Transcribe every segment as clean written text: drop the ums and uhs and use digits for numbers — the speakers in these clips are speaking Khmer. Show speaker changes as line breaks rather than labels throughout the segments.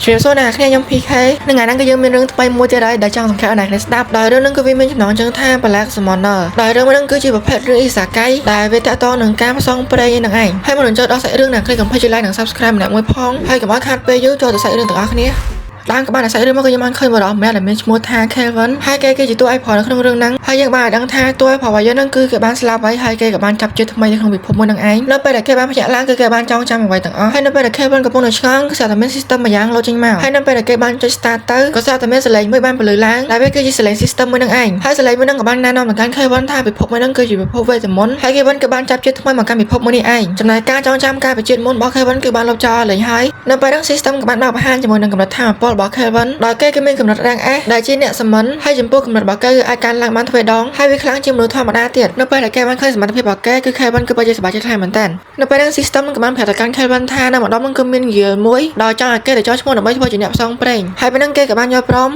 ជំរាបសួរអ្នកគ្នាខ្ញុំ PK នៅថ្ងៃហ្នឹងគឺយើងមានរឿងថ្មីមួយទៀតហើយដែលចង់សង្ខេបឲ្យអ្នកគ្នាស្ដាប់ដោយរឿងហ្នឹងគឺវាមានចំណងជើងថា Black Summoner ដោយរឿងហ្នឹងគឺជាប្រភេទរឿងអ៊ីសាកៃដែលវាតាក់ទងនឹងការផ្សងព្រេងឯហ្នឹងឯងហើយមុននឹងចូលដល់សាច់រឿងអ្នកគ្នាកុំភ្លេចចុច like និង subscribe ម្នាក់មួយផងហើយកុំឲ្យខាតពេលយូរចូលទៅសាច់រឿងទាំងអស់គ្នាដើមក្បាលនៃសាច់រឿងមកគឺខ្ញុំបានឃើញបុរសម្នាក់ដែលមានឈ្មោះថា Kelvin ហើយគេគឺជាតួឯកប្រុសនៅក្នុងរឿងហ្នឹងហើយយើងបានឲ្យដឹងថាតួឯកប្រុសរបស់យើងហ្នឹងគឺគេបានស្លាប់ហើយហើយគេក៏បានចាប់ជាថ្មីនៅក្នុងពិភពមួយហ្នឹងឯងនៅពេលដែលគេបានភ្ញាក់ឡើងគឺគេបានចងចាំអ្វីទាំងអស់ហើយនៅពេលដែល Kelvin កំពុងនៅឆ្ងល់គឺស្រាប់តែមាន system មួយយ៉ាងលោតចេញមកហើយនៅពេលដែលគេបានចុច start ទៅក៏ស្រាប់តែមានសលេងមួយបានពលឺឡើងដែលវាគឺជាសលេង system មួយហ្នឹងឯងហើយសលេងមួយហ្នឹងក៏បានណែនាំទៅកាន់ Kelvin ថាពិភពមួយហ្នឹងគឺជាពិភពវេទមន្តហើយ Kelvin ក៏បានចាប់ជាថ្មីមកកាន់ពិភពមួយនេះឯងចំណែកការចងចាំការវិជាតិមុនរបស់ Kelvin គឺបានលុបចោលលែងហើយនៅពេលហ្នឹង system ក៏បានបើកបង្ហាញជាមួយនឹងកម្រិតថាមពលរបស់ Kelvin ដោយគេគឺមានកម្រិត rank S ដែលជាអ្នកសាមញ្ញហើយចំពោះកម្រិតរបស់គេគឺអាចកើនឡើងបានទ្វេដងហើយវាខ្លាំងជាងមនុស្សធម្មតាទៀតនៅពេលដែលគេបានឃើញសមត្ថភាពរបស់គេគឺ Kelvin គឺពិតជាសប្បាយចិត្តខ្លាំងមែនទែននៅពេលហ្នឹង system ក៏បានប្រាប់ទៅកាន់ Kelvin ថានៅម្ដុំហ្នឹងគឺមាន guild មួយដោយចង់ឲ្យគេទៅចុះឈ្មោះដើម្បីធ្វើជាអ្នកផ្សងព្រេងហើយពេលហ្នឹងគេក៏បានយល់ព្រម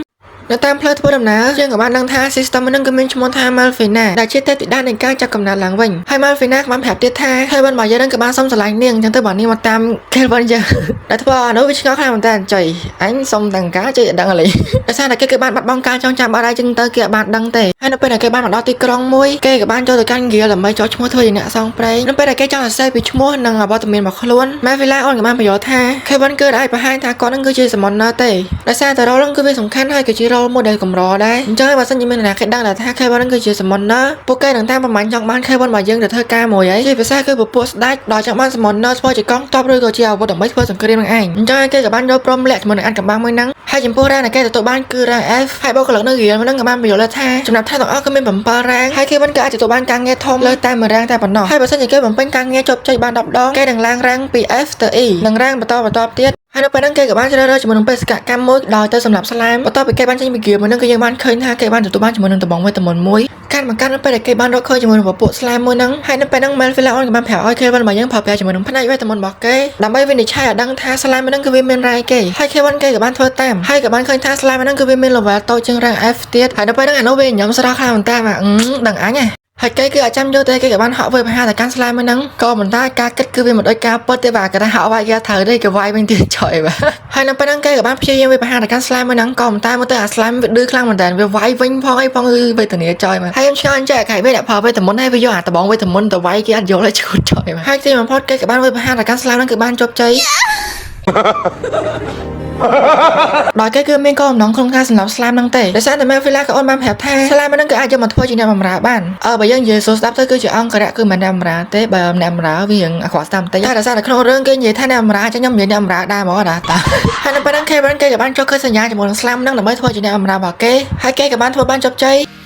នៅតាមផ្លូវធ្វើដំណើរយើងក៏បានដឹងថា system ហ្នឹងគឺមានឈ្មោះថា Malfina ដែលជាទេពធីតានៃការចាប់កំណើតឡើងវិញហើយ Malfina ក៏បានប្រាប់ទៀតថា Kelvin របស់យើងហ្នឹងក៏បានសុំស្រឡាញ់នាងអញ្ចឹងទៅបើនាងមកតាម Kelvin យើង ដែលធ្វើឲ្យអានោះវាឆ្ងល់ខ្លាំងមែនតើចុយអញសុំតាំងការចុយឲ្យដឹងឥឡូវ ដោយសារតែគេគឺបានបាត់បង់ការចងចាំបាត់ហើយចឹងទៅគេអត់បានដឹងទេហើយនៅពេលដែលគេបានមកដល់ទីក្រុងមួយគេក៏បានចូលទៅកាន់ guild ដើម្បីចុះឈ្មោះធ្វើជាអ្នកសងព្រេងនៅពេលដែលគេចង់សរសេរពីឈ្មោះនិងអវត្តមានរបស់ខ្លួន Malfina អូនក៏បានបញ្យល់ថា Kelvin គឺអាចបង្ហាញថាគាត់នឹងគឺជា Summoner ទេដោយសារតែ role ហ្នឹងគឺវាសំខាន់ហើយក៏ជា role មួយដែលកម្រដែរអញ្ចឹងបើសិនជាមានអ្នកណាគេដឹងថា Kelvin ហ្នឹងគឺជា Summoner ពួកគេនឹងតាមប្រមាញ់ចង់បាន Kelvin របស់យើងទៅធ្វើការមួយហើយជាពិសេសគឺពពួកស្ដេចដល់ចង់បាន Summoner ធ្វើជាកងទ័ពឬក៏ជាអាវុធដើម្បីធ្វើសង្គ្រាមនឹងឯងអញ្ចឹងគេក៏បានយល់ព្រមលាក់ជាមួយនឹងអានកំបាំងមួយហ្នឹងហើយចំពោះ rank ដែលគេទទួលបានគឺ rank F ហើយបុគ្គលិកនៅ guild ហ្នឹងក៏បានបញ្យល់ថាចំណាប់ថាទាំងអស់គឺមាន7 rank ហើយ Kelvin ក៏អាចទទួលបានការងារធំលើតែមួយ rank តែប៉ុណ្ណោះហើយបើសិនជាគេបំពេញការងារជោគជ័យបាន10ដងគេនឹងឡើង rank ពី F ទៅ E និង rank បន្តបន្តទៀតហើយនៅពេលហ្នឹងគេក៏បានជ្រើសរើសជាមួយនឹងបេសកកម្មមួយដោយទៅសម្រាប់ slime បន្ទាប់ពីគេបានចេញពី guild មួយហ្នឹងគឺយើងបានឃើញថាគេបានទទួលបានជាមួយនឹងដំបងវេទមន្តមួយកាន់មកកាន់នៅពេលដែលគេបានរកឃើញជាមួយនឹងពពួក slime មួយហ្នឹងហើយនៅពេលហ្នឹង Malfila ក៏បានប្រាប់ឲ្យ Kelvin របស់យើងប្រើប្រាស់ជាមួយនឹងផ្នែកវេទមន្តរបស់គេដើម្បីវិនិច្ឆ័យឲ្យដឹងថា slime មួយហ្នឹងគឺវាមាន rank គេហើយ Kelvin គេក៏បានធ្វើតាមហើយក៏បានឃើញថា slime មួយហ្នឹងគឺវាមាន level តូចជាង rank F ទៀតហើយនៅពេលហ្នឹងអានោះវាញ៉ាំស្រស់ខ្លាំងមែនតើបាទដឹងអញហ៎ហើយគេគឺអត់ចាំយកទេគេក៏បានហក់វាយប្រហារទៅកាន់ slime មួយហ្នឹងក៏ប៉ុន្តែការគិតគឺវាមិនដូចការពិតទេបាទគេថាហក់វាយគេត្រូវទេគេវាយវិញទៀតចុយបាទហើយនៅពេលហ្នឹងគេក៏បានព្យាយាមវាយប្រហារទៅកាន់ slime មួយហ្នឹងក៏ប៉ុន្តែមើលទៅអា slime វាឌឺខ្លាំងមែនតើវាវាយវិញផងអីផងគឺវេទនាចុយបាទហើយខ្ញុំឆ្ងល់អញ្ចឹងខៃវាអ្នកប្រើវេទមន្តហើយវាយកអាដបងវេទមន្តទៅវាយគេអត់យល់ទេឈួតចុយបាទហើយទីបំផុតគេក៏បានវាយប្រហារទៅកាន់ slime ហ្នឹងគឺបានជោគជ័យ ដោយគេគឺមានកោបំណងក្នុងការសម្លាប់ slime ហ្នឹងទេដោយសារតែ Malfila ក៏អូនបានប្រាប់ថា slime ហ្នឹងគឺអាចយកមកធ្វើជាអ្នកបម្រើបានអើបើយើងនិយាយសួរស្ដាប់ទៅគឺជាអង្គរៈគឺមិនអ្នកបម្រើទេបើអ្នកបម្រើវារៀងអាក្រក់ស្ដាប់បន្តិចតែដោយសារតែក្នុងរឿងគេនិយាយថាអ្នកបម្រើអញ្ចឹងខ្ញុំនិយាយអ្នកបម្រើដែរហ្មងណាតាហើយនៅពេលហ្នឹង Kevin គេក៏បានចុះឃើញសញ្ញាជាមួយនឹង slime ហ្នឹងដើម្បីធ្វើជាអ្នកបម្រើរបស់គេហើយគេក៏បានធ្វើបានជោគជ័យ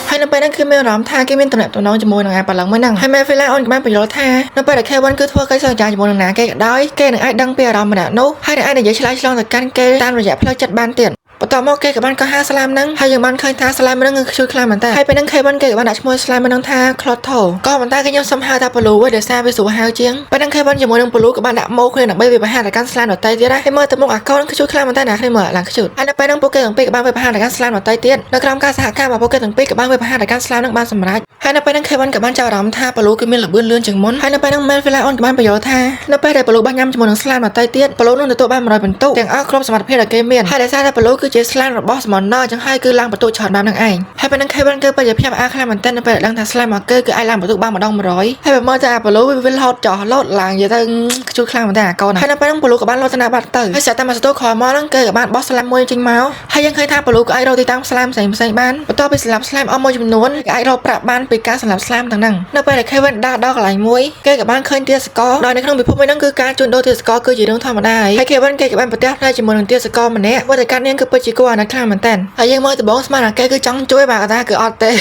ហើយនៅពេលហ្នឹងគឺមានអារម្មណ៍ថាគេមានតំណែងតំណងជាមួយនឹងអាប៉ឡឹងមួយហ្នឹងហើយ Malfila អូនក៏បានបញ្យល់ថានៅពេលដែល Kevin គឺធ្វើកិច្ចសន្យាជាមួយនឹងណាគេក៏ដោយគេនឹងអាចដឹងពីអារម្មណ៍ម្នាក់នោះហើយនឹងអាចនិយាយឆ្លើយឆ្លងទៅកាន់គេតាមរយៈផ្លូវចិត្តបានទៀតបន្ទាប់មកគេក៏បានកោះហៅ slime ហ្នឹងហើយយើងបានឃើញថា slime ហ្នឹងគឺខ្ជូតខ្លាំងមែនតើហើយពេលហ្នឹង Kevin គេក៏បានដាក់ឈ្មោះ slime ហ្នឹងថា Clotho ក៏ប៉ុន្តែគេខ្ញុំសុំហៅថា Blue វិញដោយសារវាស្រួលហៅជាងពេលហ្នឹង Kevin ជាមួយនឹង Blue ក៏បានដាក់ម៉ូគ្នាដើម្បីវាប្រហារទៅកាន់ slime ដទៃទៀតដែរហើយមើលទៅមុខអាកូនខ្ជូតខ្លាំងមែនតើណាគ្នាមើលឡើងខ្ជូតហើយនៅពេលហ្នឹងពួកគេទាំងពីរក៏បានវាប្រហារទៅកាន់ slime ដទៃទៀតនៅក្រោមការសហការរបស់ពួកគេទាំងពីរក៏បានវាប្រហារទៅកាន់ slime ហ្នឹងបានសម្រេចហើយនៅពេលហ្នឹង Kevin ក៏បានចាប់អារម្មណ៍ថា Blue គឺមានល្បឿនលឿនជាងមុនហើយនៅពេលហ្នឹង Malfila អូនក៏បានបញ្យល់ថានៅពេលដែល Blue បានញ៉ាំជាមួយនឹង slime ដទៃទៀត Blue នឹងទទួលបាន100ពិន្ទុទាំងអស់គ្រប់សមត្ថភាពដែលគេមានហើយដោយសារតែ Blue គឺជា slime របស់ Summoner អញ្ចឹងហើយគឺឡើងបន្ទុច្រើនបែបហ្នឹងឯងហើយពេលហ្នឹង Kevin គឺពិតជាភ្ញាក់ផ្អើលខ្លាំងមែនទែននៅពេលដែលដឹងថា slime មកគេគឺអាចឡើងបន្ទុបានម្ដង100ហើយបើមើលទៅអា Blue វាលោតចោះលោតឡើងនិយាយទៅខ្ជូតខ្លាំងមែនទែនអាកូនហើយនៅពេលហ្នឹង Blue ក៏បានលោតទៅណាបាត់ទៅហើយស្រាប់តែមួយសន្ទុះក្រោយមកហ្នឹងគេក៏បានបោះ slime មួយចេញមកហើយយើងឃើញថា Blue ក៏អាចរកទីតាំង slime ផ្សេងផ្សេងបានបន្ទាប់ពីស្លាប់ slime អស់មួយចំនួនគេអាចរកប្រាក់បានពីការសម្លាប់ slime ទាំងហ្នឹងនៅពេលដែល Kevin ដើរដល់កន្លែងមួយគេក៏បានឃើញទាសករដោយនៅក្នុងពិភពមួយហ្នឹងគឺការជួញដូរទាសករគឺជារឿងធម្មតាហើយ Kevin គេក៏បានប្រទះផ្នែកជាមួយនឹងទាសករម្នាក់វត្តកាត់នាងគឺពិតជាគួរអាណិតខ្លាំងមែនតើហើយយើងមើលដំបងស្មានថាគេគឺចង់ជួយបាទគាត់ថាគឺអត់ទេ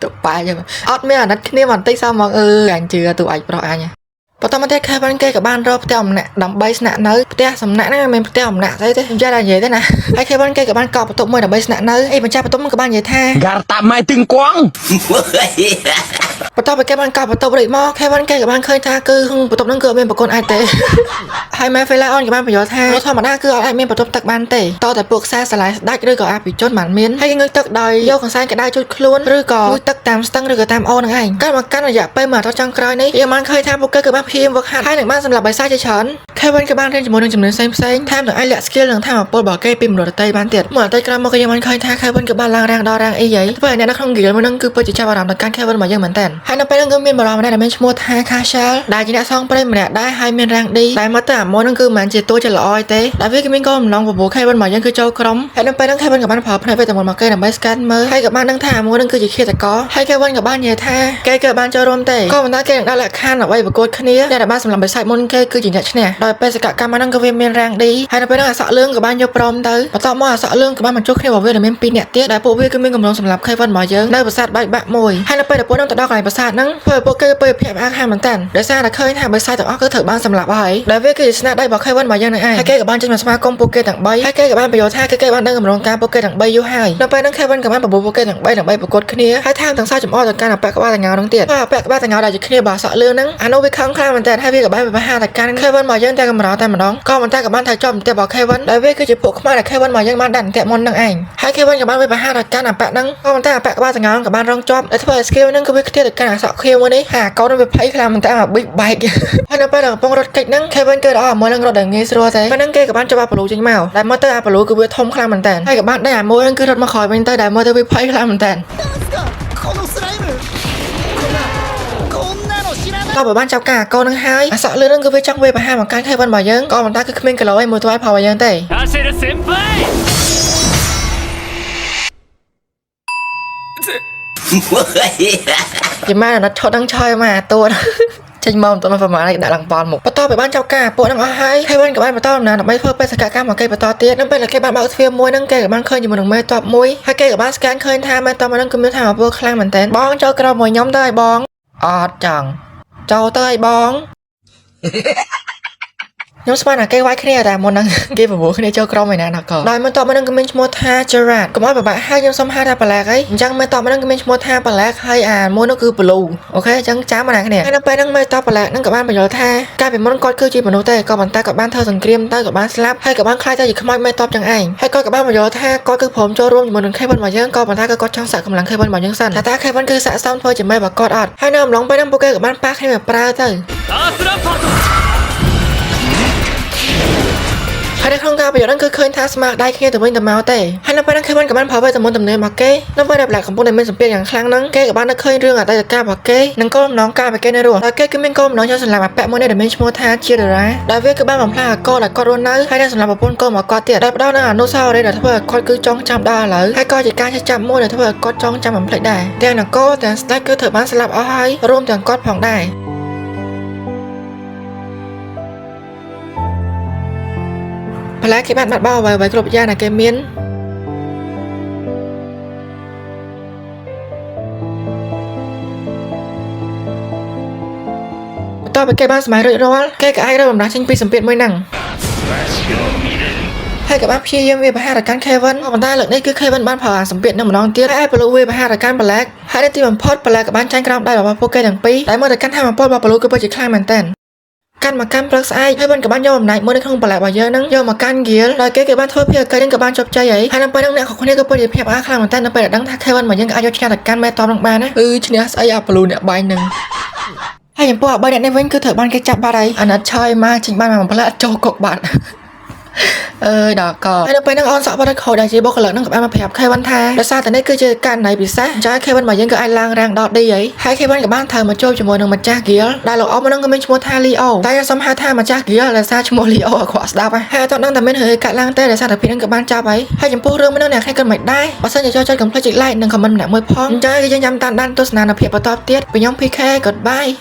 ទៅប៉ែចឹងអត់មានអាណិតគ្នាបន្តិចសោះហ្មងអឺអញជឿទូអាចប្រុសអញ បន្តមកទៀត Kevin គេក៏បានរកផ្ទះអំណាក់ដើម្បីស្នាក់នៅផ្ទះសំណាក់ហ្នឹងមិនមែនផ្ទះអំណាក់ស្អីទេខ្ញុំចេះតែនិយាយទេណាហើយ Kevin គេក៏បានកក់បន្ទប់មួយដើម្បីស្នាក់នៅអីម្ចាស់បន្ទប់ហ្នឹងក៏បាននិយាយថា
Garta mai tiếng quang.
បន្ទាប់ពីគេបានកក់បន្ទប់រួចមក Kevin គេក៏បានឃើញថាគឺក្នុងបន្ទប់ហ្នឹងគឺអត់មានប្រកួនអាចទេ ហើយម៉ែ Fela on ក៏បានបញ្យល់ថាធម្មតាគឺអត់អាចមានបន្ទប់ទឹកបានទេតតែពួកខ្សែស្រឡាយស្ដាច់ឬក៏អភិជនបានមានហើយគេងើយទឹកដោយយកកន្សែងក្តៅជូតខ្លួនឬក៏ងូតទឹកតាមស្ទឹងឬក៏តាមអូរហ្នឹងឯងកើតមកកាន់រយៈពេលមួយអាទិត្យចុងក្រោយនេះយើងបានឃើញថាពួកគេគឺបានព្យាយាមវឹកហាត់ហើយនឹងបានសម្រាប់បិសាចជាច្រើន Kevin ក៏បានរៀនជាមួយនឹងជំនាញផ្សេងផ្សេងៗថែមទាំងអាចលាក់ skill និងធម៌ពលរបស់គេពីមនុស្សដទៃបានទៀតមួយអាទិត្យក្រោយមកក៏យើងបានឃើញថា Kevin ក៏បានឡើងរាងដល់រាងអីហីធ្វើឲ្យអ្នកនៅក្នុង guild មួយហ្នឹងគឺពិតជាចាប់អារម្មណ៍ទៅកាន់ Kevin មកយើងមែនតើហើយនៅពេលហ្នឹងគឺមានបុរសម្នាក់ដែលមានឈ្មោះថា Cashel ដែលជាអ្នកសងព្រេងម្នាក់ដែរហើយមានរាង D ដែលមកទៅអាមួយហ្នឹងគឺមិនមែនជាតួចិត្តល្អទេដែលវាគឺមានកោបំណងបបួល Kevin មកយើងគឺចូលក្រុមហើយនៅពេលហ្នឹង Kevin ក៏បានប្រើភ្នែកវេទមន្តមកគេដើម្បី scan មើលហើយក៏បានដឹងថាអាមួយហ្នឹងគឺជាឃាតករហើយ Kevin ក៏បាននិយាយថាគេក៏បានចូលរួមទេក៏ប៉ុន្តែគេនឹងដាក់លក្ខខណ្ឌដើម្បីប្រកួតគ្នាអ្នកដែលបានសម្លាប់បិសាចមុនគេគឺជាអ្នកឈ្នះដោយបេសកកម្មហ្នឹងក៏វាមានរាង D ហើយនៅពេលហ្នឹងអាសក់លឿងក៏បានយកព្រមទៅបន្ទាប់មកអាសក់លឿងក៏បានបញ្ចុះគ្នារបស់វាដែលមាន2នាក់ទៀតដែលពួកវាគឺមានកម្រងសម្លាប់ Kevin មកយើងនៅប្រាសាទបែកបាក់មួយហើយនៅពេលដែលពួកហ្នឹងទៅដល់កន្លែងប្រាសាទហ្នឹងធ្វើឲ្យពួកគេពេលភ្ញាក់ផ្អើលខ្លាំងមែនតើដោយសារតែឃើញថាបិសាចទាំងអស់គឺត្រូវបានសម្លាប់ហើយដែលវាគឺជាស្នាដៃរបស់ Kevin មកយើងនឹងឯងហើយគេក៏បានចេញមកស្វាគមន៍ពួកគេទាំង3ហើយគេក៏បានបញ្យល់ថាគឺគេបានដឹងកម្រងការពួកគេទាំង3យូរហើយនៅពេលហ្នឹង Kevin ក៏បានបបួលពួកគេទាំង3ដើម្បីប្រកួតគ្នាហើយថែមទាំងសើចំអកទៅកាន់អពៈក្បាលតងោហ្នឹងទៀតហើយអពៈក្បាលតងោដែលជាគ្នារបស់សក់លឿងហ្នឹងអានោះវាខឹងខ្លាំងមែនតើហើយវាក៏បានប្រហារទៅកាន់ Kevin មកយើងតែកម្រតែម្ដងក៏ប៉ុន្តែក៏បានត្រូវជាប់អន្ទាក់របស់ Kevin ដែលវាគឺជាពួកខ្មៅដែល Kevin មកយើងបានដាក់អន្ទាក់មុនហ្នឹងឯងហើយ Kevin ក៏បានវាប្រហារទៅកាន់អពៈហ្នឹងក៏ប៉ុន្តែអពៈក្បាលតងោក៏បានរងជាប់ដែលធ្វើឲ្យ skill ហ្នឹងគឺវាខ្ទាតទៅកាន់អាសក់ខៀវមួយនេះហើយអាកូនហ្នឹងវាភ័យខ្លាំងមែនតើអាប៊ិចបែក ហើយនៅពេលដែលកំពុងរត់គេចហ្នឹង Kevin គឺដល់អាមួយហ្នឹងរត់ដល់ងាយស្រួលទេពេលហ្នឹងគេក៏បានចាប់អាប្លូចេញមកដែលមកទៅអាប្លូគឺវាធំខ្លាំងមែនតើហើយក៏បានដេញអាមួយហ្នឹងគឺរត់មកក្រោយវិញទៅដែលមកទៅវាភ័យខ្លាំងមែនតើ
なんすかこのスライムこんなこんなの知らない
តបបានចាប់ការអាកូននឹងហើយអាសក់លឿនហ្នឹងគឺវាចង់វាប្រហារមកកាន់ Kevin របស់យើងក៏ប៉ុន្តែគឺគ្មានគីឡូឯមួយថ្លៃផលរបស់យើងទេ
カシェル先輩
យម៉ែអាណិតឈុតហ្នឹងឆយមកអាតួចេញមកមិនទាន់ប្រហែលឯងដាក់ឡើងប៉នមកបន្ទាប់ពីបានចាប់ការពួកហ្នឹងអស់ហើយ Kevin ក៏បានបន្តដំណើរដើម្បីធ្វើបេសកកម្មមកគេបន្តទៀតនៅពេលដែលគេបានបើកទ្វារមួយហ្នឹងគេក៏បានឃើញជាមួយនឹងមេតបមួយហើយគេក៏បាន scan ឃើញថាមេតបហ្នឹងគឺមានថាពលខ្លាំងមែនតើបងចូលក្រមួយខ្ញុំទៅឲ្យបងអត់ចង់ចូលទៅឲ្យបង ខ្ញុំស្មានថាគេវាយគ្នាតែមុនហ្នឹង គេប្រមូលគ្នាចូលក្រុមឯណាណាក៏ដោយមិនតបមកហ្នឹងគឺមានឈ្មោះថា Gerard កុំឲ្យពិបាកហើយខ្ញុំសុំហៅថា Black អីអញ្ចឹងមិនតបមកហ្នឹងគឺមានឈ្មោះថា Black ហើយអាមួយនោះគឺ Blue OK អញ្ចឹងចាំណាគ្នាហើយនៅពេលហ្នឹងមេតប Black ហ្នឹងក៏បានបញ្យល់ថាកាលពីមុនគាត់គឺជាមនុស្សទេក៏ប៉ុន្តែគាត់បានធ្វើសង្គ្រាមទៅក៏បានស្លាប់ហើយក៏បានក្លាយទៅជាខ្មោចមេតបចឹងឯងហើយគាត់ក៏បានបញ្យល់ថាគាត់គឺព្រមចូលរួមជាមួយនឹង Kevin របស់យើងក៏ប៉ុន្តែគឺគាត់ចង់សាក់កម្លាំង Kevin របស់យើងសិនថាតើ Kevin គឺស័ក្តិសមធ្វើជាមេរបស់គាត់អត់ហើយនៅអំឡុងពេលហ្នឹងពួកគេក៏បានប៉ះគ្នាមកប្រើទៅ
アースランパート
ហើយនៅក្នុងការប្រយុទ្ធហ្នឹងគឺឃើញថាស្មារតីគ្នាទៅវិញទៅមកទេហើយនៅពេលហ្នឹង Kevin ក៏បានប្រើវេទមន្តទំនេរមកគេនៅពេលដែល Black កំពុងតែមានសម្ពាធយ៉ាងខ្លាំងហ្នឹងគេក៏បាននឹកឃើញរឿងអតីតកាលរបស់គេនិងគោលបំណងការរបស់គេនៅរស់ដោយគេគឺមានគោលបំណងចង់សម្លាប់អាពាក់មួយនេះដែលមានឈ្មោះថា Chidora ដែលវាគឺបានបំផ្លាញអាកោដែលគាត់រស់នៅហើយនិងសម្លាប់ប្រពន្ធកូនរបស់គាត់ទៀតដែលផ្ដល់នូវអនុស្សាវរីយ៍ដែលធ្វើឲ្យគាត់គឺចងចាំដល់ឥឡូវហើយក៏ជាការឈឺចាប់មួយដែលធ្វើឲ្យគាត់ចងចាំបំភ្លេចដែរទាំងនគរទាំងស្ដេចគឺត្រូវបានស្លាប់អស់ហើយរួមទាំងគាត់ផងដែរ ប្លែកគេបានបាត់បង់អ្វីៗគ្រប់យ៉ាងដែលគេមានបន្ទាប់ពីគេបានសម័យរួចរាល់គេក៏អាចរើបំរាស់ចេញពីសម្ពាធមួយហ្នឹងហើយក៏បានព្យាយាមវាយប្រហារទៅកាន់ Kevin ក៏ប៉ុន្តែលើកនេះគឺ Kevin បានប្រើអាសម្ពាធនឹងម្ដងទៀតហើយឲ្យ Blue វាយប្រហារទៅកាន់ Black ហើយនៅទីបំផុត Black ក៏បានចាញ់ក្រោមដៃរបស់ពួកគេទាំងពីរដែលមើលទៅកាន់ថាមពលរបស់ Blue គឺពិតជាខ្លាំងមែនទែន កាន់មកកាន់ព្រឹកស្អែកហើយមិនក៏បានយកអំណាចមួយនៅក្នុងបន្លែរបស់យើងហ្នឹងយកមកកាន់ហ្គៀលដោយគេគេបានធ្វើភារកិច្ចហ្នឹងក៏បានជោគជ័យហើយហើយនៅពេលហ្នឹងអ្នកខុសគ្នាក៏ពិតជាភាពអាខ្លាំងមែនតើនៅពេលដែលដឹងថា Kevin មកយើងក៏អាចយកឈ្នះទៅកាន់មេតបហ្នឹងបានណាគឺឈ្នះស្អីអាប្លូអ្នកបាញ់ហ្នឹងហើយចំពោះអាបីអ្នកនេះវិញគឺត្រូវបានគេចាប់បាត់ហើយអាណិតឆយមកចេញបានមកផ្លែចូលគុកបាត់ អើយដល់កហើយនៅពេលហ្នឹងអូនសក់បាត់ខូចដែលជាបុគ្គលិកហ្នឹងក៏បានមកប្រាប់ Kevin ថាដោយសារតែនេះគឺជាករណីពិសេសអញ្ចឹង Kevin មកយើងក៏អាចឡើងរាងដល់ D ហីហើយ Kevin ក៏បានត្រូវមកជួបជាមួយនឹងម្ចាស់ Guild ដែលលោកអ៊ំហ្នឹងក៏មានឈ្មោះថា Leo តែខ្ញុំសុំហៅថាម្ចាស់ Guild ដោយសារឈ្មោះ Leo អាក្រក់ស្ដាប់ហើយអត់ដឹងតែមានរឿងអីកាត់ឡើងទេដោយសារតែពីហ្នឹងក៏បានចាប់ហើយហើយចំពោះរឿងមួយហ្នឹងអ្នកគ្នាក៏មិនដែរបើសិនជាចូលចិត្តកុំភ្លេចចុច like និង comment ម្នាក់មួយផងអញ្ចឹងគឺយើងចាំតាមដានទស្សនាភាពបន្តទៀតពីខ្ញុំ PK goodbye.